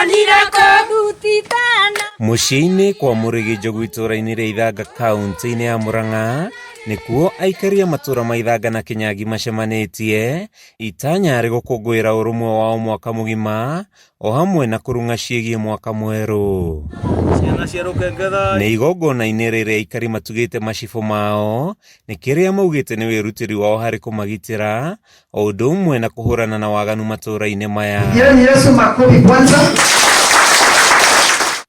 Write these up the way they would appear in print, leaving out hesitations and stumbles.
Ndonire kũrutithana. Mũciĩ-inĩ kwa Mũrĩgi Njogu itũũra-inĩ rĩa Ithanga kaunti-inĩ ya Murang'a nĩkuo aikari a matũũra ma Ithanga na Kĩnyangi macemanĩtie itanya arĩ gũkũngũĩra ũrũmwe wao mwaka mũgima o hamwe na kũrung'a ciĩgiĩ mwaka mwerũ. Ciana cia rũkenge. Nĩ igongona-inĩ rĩrĩa aikari matugĩte macibũ mao nĩ kĩrĩa maugĩte nĩ wĩrutĩri wao harĩ kũmagitĩra o ũndũ ũmwe na kũhũrana na waganu matũũra-inĩ maya. Pigieni Yesu makofi kwanza.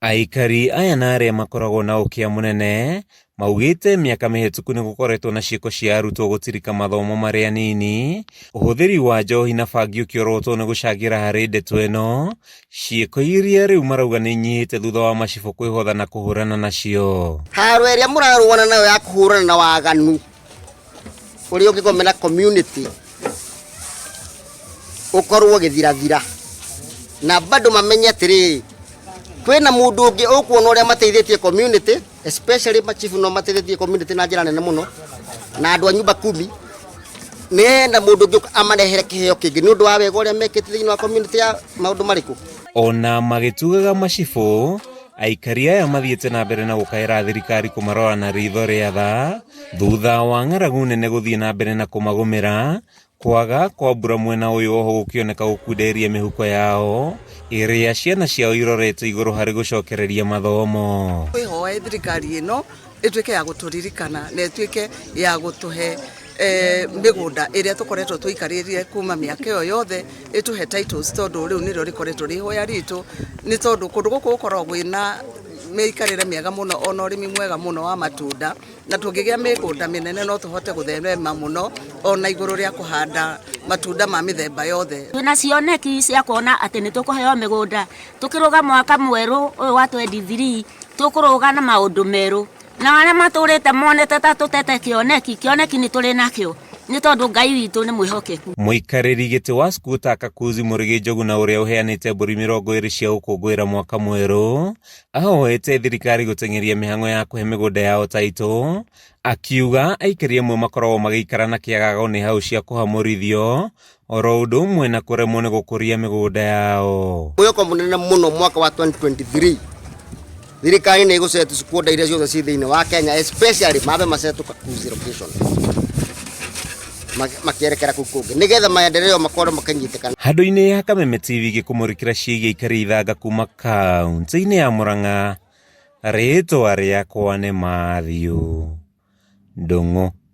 Aikari aya na arĩa makoragwo na ũkĩa mũnene maugĩte mĩaka mĩhĩtũku nĩ gũkoretwo na ciĩko cia arutwo gũtirika mathomo marĩ anini, ũhũthĩri wa njohi na bangi ũkĩorotwo nĩ gũcangĩra harĩ ndeto ĩno, ciĩko iria rĩu marauga nĩ inyihĩte thutha wa macibũ kwĩhotha na kũhũrana nacio. Haro ĩrĩa mũrarũana nayo ya kũhũrana na waganu ũrĩa ũngĩgomera community ũkorwo ũgĩthirathira na bado mamenye atĩrĩrĩ, kwĩna mũndũ ũngĩ ũkuona ũrĩa mateithĩtie community, especially machifu no mateithĩtie community na njĩra nene mũno, na andũ a nyumba kumi nĩ hena mũndũ ũngĩ amarehere kĩheo kĩngĩ nĩ ũndũ wa wega ũrĩa mekĩte thĩinĩ wa community ya maũndũ marĩkũ. Ona magĩtugaga macibũ, aikari aya mathiĩte na mbere na gũkaĩra thirikari kũmarora na ritho rĩa tha thutha wa ng'aragu nene gũthiĩ na mbere na kũmagũmĩra. Kwaga kwa mbura mwena ũyũ oho gũkĩoneka gũkunderia mĩhuko yao ĩrĩa ciana ciao irorete igũrũ harĩ gũcokereria mathomo. Twĩhoe thirikari ĩno ĩtuĩke ya gũtũririkana na ĩtuĩke ya gũtũhe mĩgũnda ĩrĩa tũkoretwo tũikarĩrie kuma mĩaka ĩyo yothe, ĩtũhe titles, tondũ rĩu nĩrĩo rĩkoretwo rĩ ihoya ritũ, nĩ tondũ kũndũ gũkũ gũkoragwo kwĩna mĩikarĩre mĩega mũno ona ũrĩmi mwega mũno wa matunda, na tũngĩgĩa mĩgũnda mĩnene no tũhote gũtherema mũno ona igũrũ rĩa kũhanda matunda ma mĩthemba yothe. Twĩna cioneki cia kuona atĩ nĩ tũkũheo mĩgũnda tũkĩrũga mwaka mwerũ ũyũ wa 23, tũkũrũga na maũndũ merũ, na arĩa matũrĩte monete ta tũtete kĩoneki, kĩoneki nĩ tũrĩ nakĩo nĩ tondũ Ngai witũ nĩ mwĩhokeku. Mũikarĩri gĩtĩ wa Skuta Kakuzi Mũrĩgĩ Njogu na ũrĩa ũheanĩte mbũri 20 cia gũkũngũĩra mwaka mwerũ ahoete thirikari gũteng'eria mĩhang'o ya kũhe mĩgũnda yao taitũ, akiuga aikari amwe makoragwo magĩikara na kĩagago nĩ hau cia kũhamũrithio oro ũndũ ũmwe na kũremwo nĩ gũkũria mĩgũnda yao. Mwĩhoko mũnene mũno mwaka wa 2023 thirikari nĩ ĩgũcetu squatter iria ciothe ciĩ thĩinĩ wa Kenya, especially mambe macetwo Kakuzi location makĩerekera kũu kũngĩ nĩgetha maendeleo makorwo makĩnyitĩkana. Handũ-inĩ ha Kameme TV gĩkũmũrĩkĩra ciĩgiĩ aikari ithanga kuma kaunti-inĩ ya Murang'a, rĩtwa rĩakwa nĩ Matthew Ndung'u.